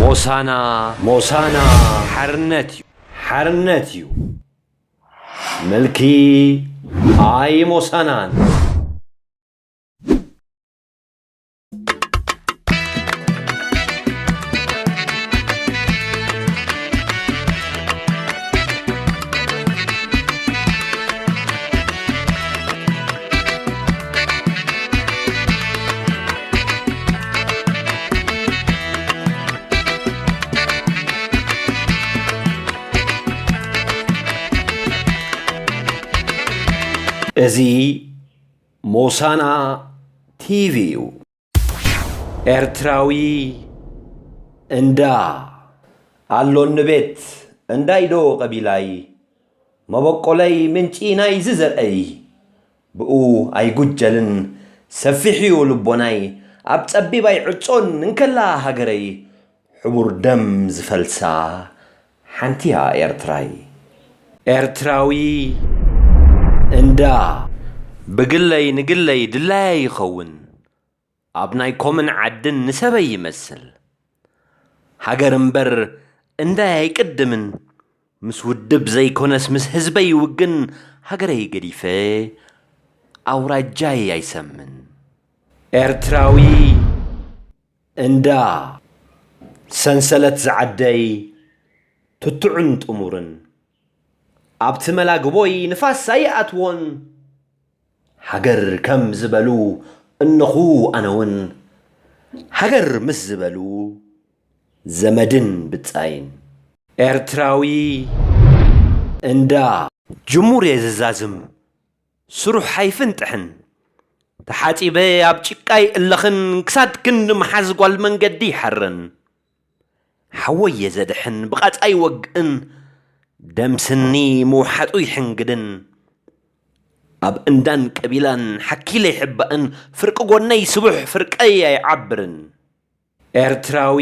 ሞሳና ሞሳና ሓርነት እዩ። ሓርነት እዩ። ምልኪ ኣይ ሞሳናን። እዚ ሞሳና ቲቪ እዩ። ኤርትራዊ እንዳ ኣሎኒ ቤት እንዳይ ዶ ቀቢላይ፣ መበቆለይ ምንጪ ናይዚ ዘርአይ። ብኡ ኣይጉጀልን ሰፊሕ እዩ ልቦናይ፣ ኣብ ጸቢብ ኣይዕጾን እንከላ ሃገረይ። ሕቡር ደም ዝፈልሳ ሓንቲያ ኤርትራይ። ኤርትራዊ እንዳ ብግለይ ንግለይ ድላየ ይኸውን፣ ኣብ ናይ ኮምን ዓድን ንሰበይ ይመስል። ሃገር እምበር እንዳይ ኣይቅድምን፣ ምስ ውድብ ዘይኮነስ ምስ ህዝበይ ይውግን፣ ሃገረይ ገዲፈ ኣውራጃይ ኣይሰምን። ኤርትራዊ እንዳ ሰንሰለት ዝዓደይ ትትዑን ጥሙርን፣ ኣብቲ መላግቦይ ንፋስ ኣይኣትዎን። ሃገር ከም ዝበሉ እነኹ ኣነውን፣ ሃገር ምስ ዝበሉ ዘመድን ብጻይን። ኤርትራዊ እንዳ ጅሙር እየ ዝዛዝም፣ ስሩሕ ኣይፍንጥሕን። ተሓጺበ ኣብ ጭቃይ እለኽን፣ ክሳድ ክንዲ መሓዝ ጓል መንገዲ ይሓርን። ሓወይ እየ ዘድሕን፣ ብቓጻ ይወግእን፣ ደም ስኒ ምውሓጡ ይሕንግድን። ኣብ እንዳን ቀቢላን ሓኪለ ይሕባእን፣ ፍርቂ ጎነይ ስቡሕ ፍርቀይ ኣይዓብርን። ኤርትራዊ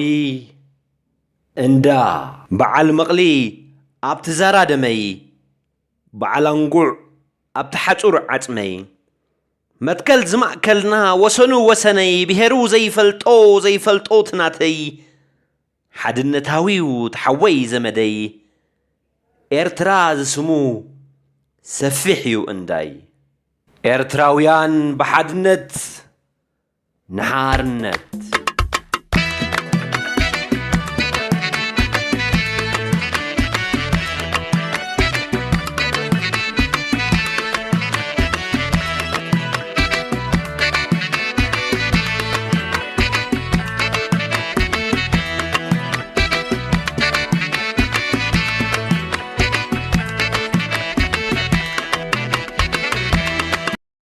እንዳ በዓል መቕሊ ኣብቲ ዛራ ደመይ፣ በዓል ኣንጉዕ ኣብቲ ሓጹር ዓጽመይ፣ መትከል ዝማእከልና ወሰኑ ወሰነይ፣ ብሄሩ ዘይፈልጦ ዘይፈልጦ ትናተይ፣ ሓድነታዊው ተሓወይ ዘመደይ፣ ኤርትራ ዝስሙ ሰፊሕ እዩ እንዳይ። ኤርትራውያን ብሓድነት ንሓርነት።